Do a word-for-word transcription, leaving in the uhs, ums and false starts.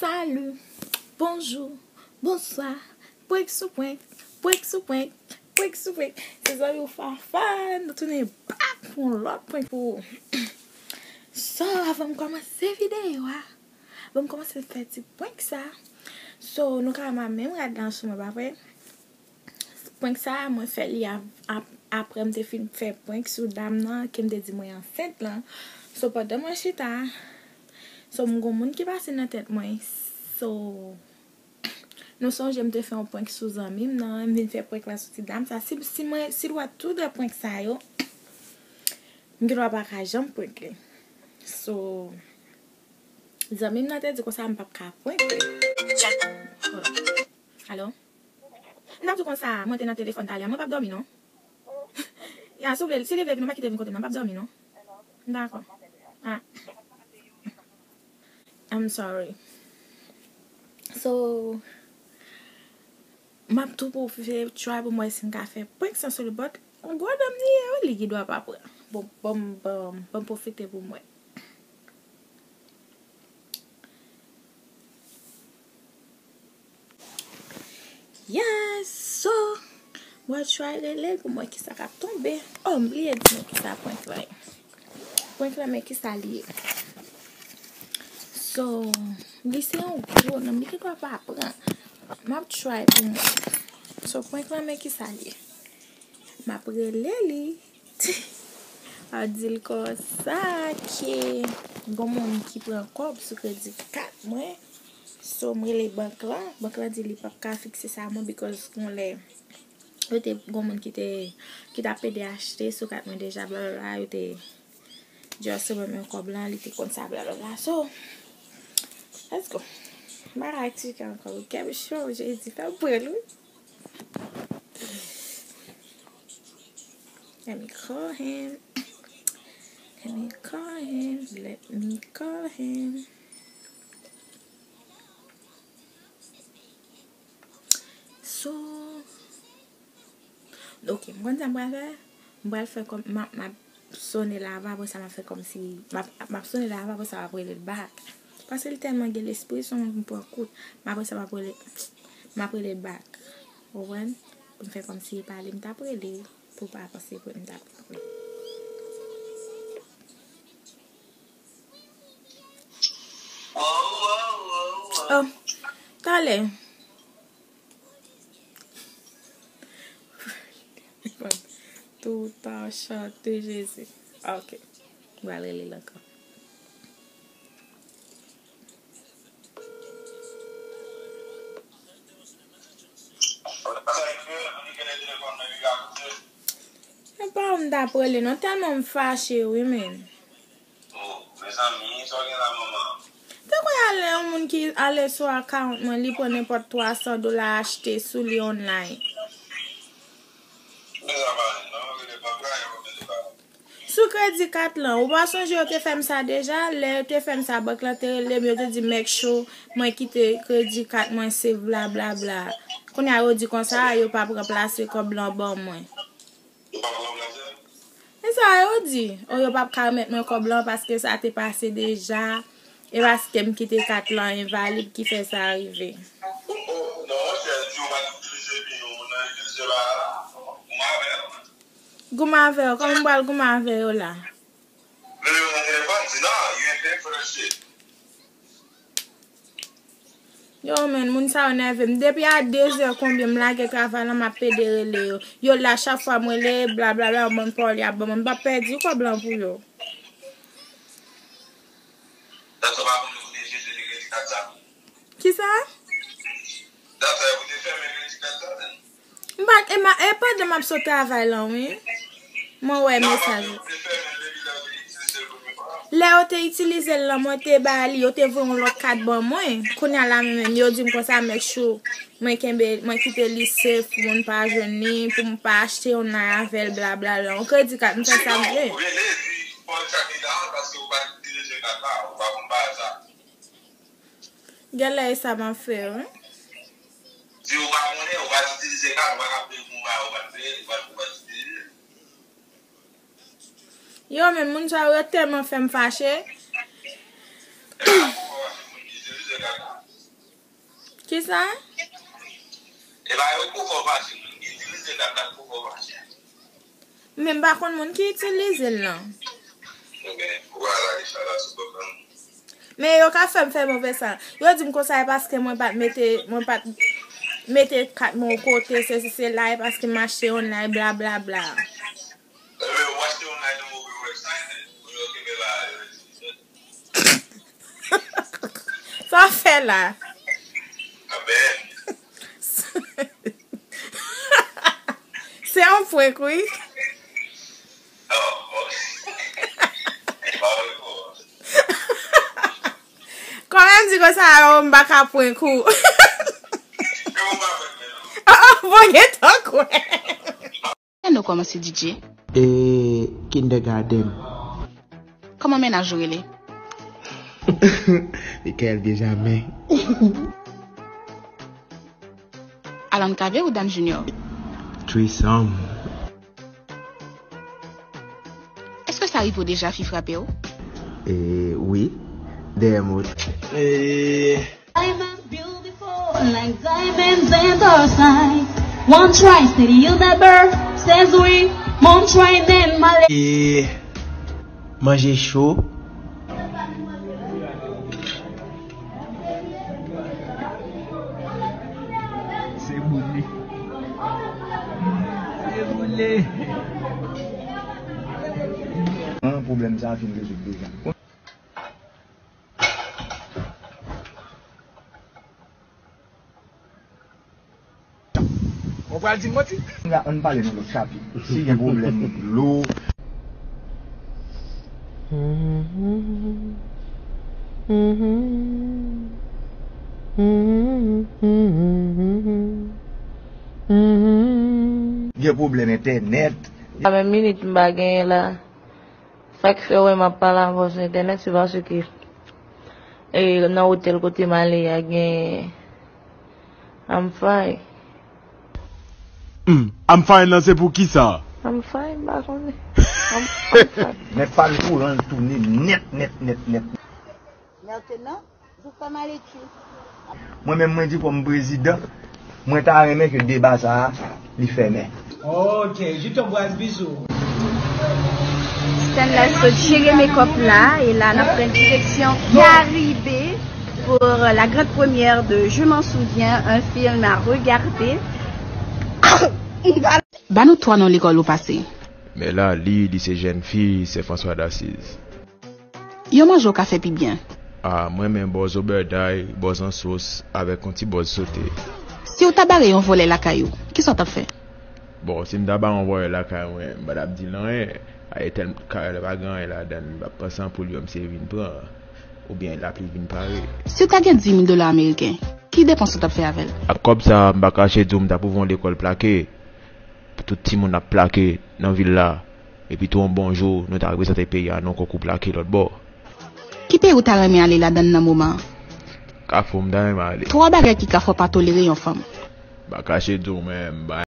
Salut, bonjou, bonswa, prank sou prank, prank sou prank, prank sou prank. Se zanmi w Fafa, nou tounen back pou yon lòt prank pou ou. So, avan m kòmanse videyo a, avan m kòmanse fè ti prank sa, so, nou ka wè m a menm rad la sou mwen, pa vre? Prank sa a, mwen fè li ap-, ap-, apre m te fin fè prank sou dam nan, ke m te di mwen ansent lan. So, pandan mwen chita, so, m gon moun ki pase nan tèt mwen. So, nou sonje m te fè yon prank sou zanmi m nan, m vin fè prank la sou ti dam sa. Si, si mwen, si l wè tou de prank sa yo, m gendwa pa ka janm prank li. So, zanmi m nan te di konsa m p ap ka prank li. Hold on. Alo? M t ap di w konsa, mwen te nan telefòn talè, mwen p ap dòmi non. Ya, si w vle, si li vle vin, ou pa kite vin kote m non, m p ap dòmi non. Dakò. Ah. I'm sorry. So, m ap tou pwofite try pou m wè si m ka fè prank sa sou li, but yon gwo dam li ye wi, li gendwa pa pran. Bon, bon, bon, bon, pwofite pou m wè. Yes, so, mwen try rele l pou m wè kisa k ap tonbe. Oh, m bliye di nou kisa prank lan ye. Prank lan, men kisa li ye. So, li se yon gwo nonm, li gendwa pa pran. M ap try pou m wè. So, prank lan, men kisa li ye. M ap rele li. A di l konsa ke gon moun ki pran kòb sou kredi kat mwen. So, m rele bank lan. Bank lan di li p ap ka fikse sa mwen because gon lè yo te gon moun ki te, ki t ap pede achte sou kat mwen deja, blablabla, yo te just remèt mwen kòb lan, li te konn sa, blablabla. So, let's go. M pa ka eksplike ankò. Kè m cho, Jezi, fè m pran l, wi. Let me call him. Let me call him. Let me call him. So, ok, m konn sa m pral fè. M pral fè kòm, m ap, m ap sonnen l avan, apre sa m ap fè kòmsi, m ap, m ap sonnen l avan, apre sa m ap rele l back. Paske li tèlman gen lespri, se yon moun ki pran kout. Men apre sa m ap rele, m ap rele l back. Ou konprann? Pou m fè kòmsi e pa li m t ap rele, pou w pa panse pou m t ap. Oh, talè. Tout an chante Jezi. Ok. M pral rele l ankò. E pa ou m t ap rele non, tèlman m fache wi, men. Oh, mezanmi, sa w gen la, manman? Te kwè alè yon moun ki ale sou account mwen, li pran nenpòt twa san dola achte sou li online. Men sa pa vre, non, rele bank la, yo mete ba. Sou kredi kat lan, ou pa sonje yo te fè m sa deja? Lè yo te fè m sa, bank lan te rele m, yo te di make sure mwen kite kredi kat mwen safe, blablabla. Kounye a yo di konsa, yo p ap ranplase kòb lan ban mwen. Yo p ap ranplase? E sa yo di. O, yo p ap ka remèt mwen kòb lan paske sa te pase deja. E paske m kite kat lan envalid ki fè sa rive. Oh, non, monchè, di yo pa t itilize pi, yo nan itilize bagay la. Goumen avè l. Goumen avè yo. Kòman m pral goumen avè yo la? Lè yo nan telefòn, di non, you ain't pay for that shit. Yo, men, moun sa yo nève m. Depi a de zè konbyen m lage travay la, m ap pede rele yo. Yo la, chak fwa m rele, blablabla, yo ban m pawòl, y ap ban mwen. M p ap pèdi kòb lan pou yo. Dòkta pa konn kote Jezi te kredi kat sa. Kisa? Dòkta pou te fèmen kredi kat sa, men. M pa, e ma, e pandan m ap sot travay lan, wi. Mwen wè mesaj ou. Lè yo te itilize l lan, mwen te ba li, yo te voye yon lòt kat ban mwen. Kounye a la menm, yo di m konsa, make sure mwen kenbe, mwen kite li safe pou moun pa jwenn li, pou m pa achte online avè l, blablabla. Yon kredi kat, m fè sa m vle. Genlè e sa m ap fè, wi. Di ou pa konnen, ou pa t itilize kat, ou pa t ap peye pou bagay, ou pa t peye, ou pa t, ou pa t itilize. Yo, men moun sa yo tèlman fè m fache. E pa pou ou pa fache, moun ki itilize kat la. Kisa? E pa yo pouvwa pase, moun ki itilize kat la pouvwa pase. Men m pa konn moun ki itilize l lan. Ebyen, ou pa lage sa la sou kòb nan. Men yo ka fè m fè move sa. Yo di m konsa e paske mwen pa t mete, mwen pa t mete kat mwen yon kote, sesi sela, e paske m achte online, bla, bla, bla. Ebyen, ou achte online nan move website, pou yo kenbe la, yo itilize. Sa w fè la? Amen. Se yon prank, wi. Oh, oh. Kòman m di konsa, m pa ka prank ou? Oh, oh, bon, gen tan kwè. Lè nou kòmanse D J? E, kindergarten. Kòman mennaj ou rele? Michael Benjamin. Alan Cavé ou Dan Junior? Threesome. Èske sa rive w deja fi frape w? E, wi. Dèyè mot. E, Diamonds beautiful like diamonds in the sky. One try, steady, you never says we. One try, then my e manje cho. Se boule. Se boule. An, pwoblèm sa a fin rezoud deja. Ou pral di m manti? Ann pale nan lòt chapit. Si gen pwoblèm dlo. Gen pwoblèm entènèt. A menm minit m pa genyen la. Sa k fè w wè m ap pale avè w sou entènèt, se paske, e, nan otèl kote m ale a gen I'm fine. Hmm, I'm fine nan se pou kisa? I'm fine, m pa konnen. I'm, I'm fine. Men pa l kouran l tounen nèt, nèt, nèt, nèt. Maintenant, je fais ma lecture. Mwen menm, mwen di kòm prezidan, mwen ta renmen ke deba sa a, li fèmen. Ok, je t'embrasse, bisous. Stanley sot chire makeup la, e la n ap pran direksyon Caribe pour la grande première de Je m'en souviens, un film à regarder. Ba nou twa non lekòl ou pase. Melali, lise Jèn Fi, Sen Franswa Dasiz. Yon manje w ka fè pi byen? A, mwen renmen bò zobèday, bò zansòs, avèk yon ti bòz sote. Si w ta bare yon vòlè lakay ou, kisa w t ap fè? Bon, si m ta bare yon vòlè lakay mwen, m pa t ap di l anyen. Ayetèl kay la pa gen anyen ladan l, m ap pran san poul yo, m se vin pran. Oubyen lapli vin pare. Si w ta gen dis mil dola ameriken, ki depans ou t ap fè avè l? Ak kòb sa a, m pa kache di w, m t ap ouvri yon lekòl plake. Tout timoun ap plake nan vil la. Epi tou yon bon jou, nou ta reprezante peyi a nan yon konkou plake lòt bò. Ki peyi ou ta renmen ale ladan l nan moman an? Kafou, m ta renmen ale. Twa bagay ki ka fè w pa tolere yon fanm. M pa kache di w, men m pa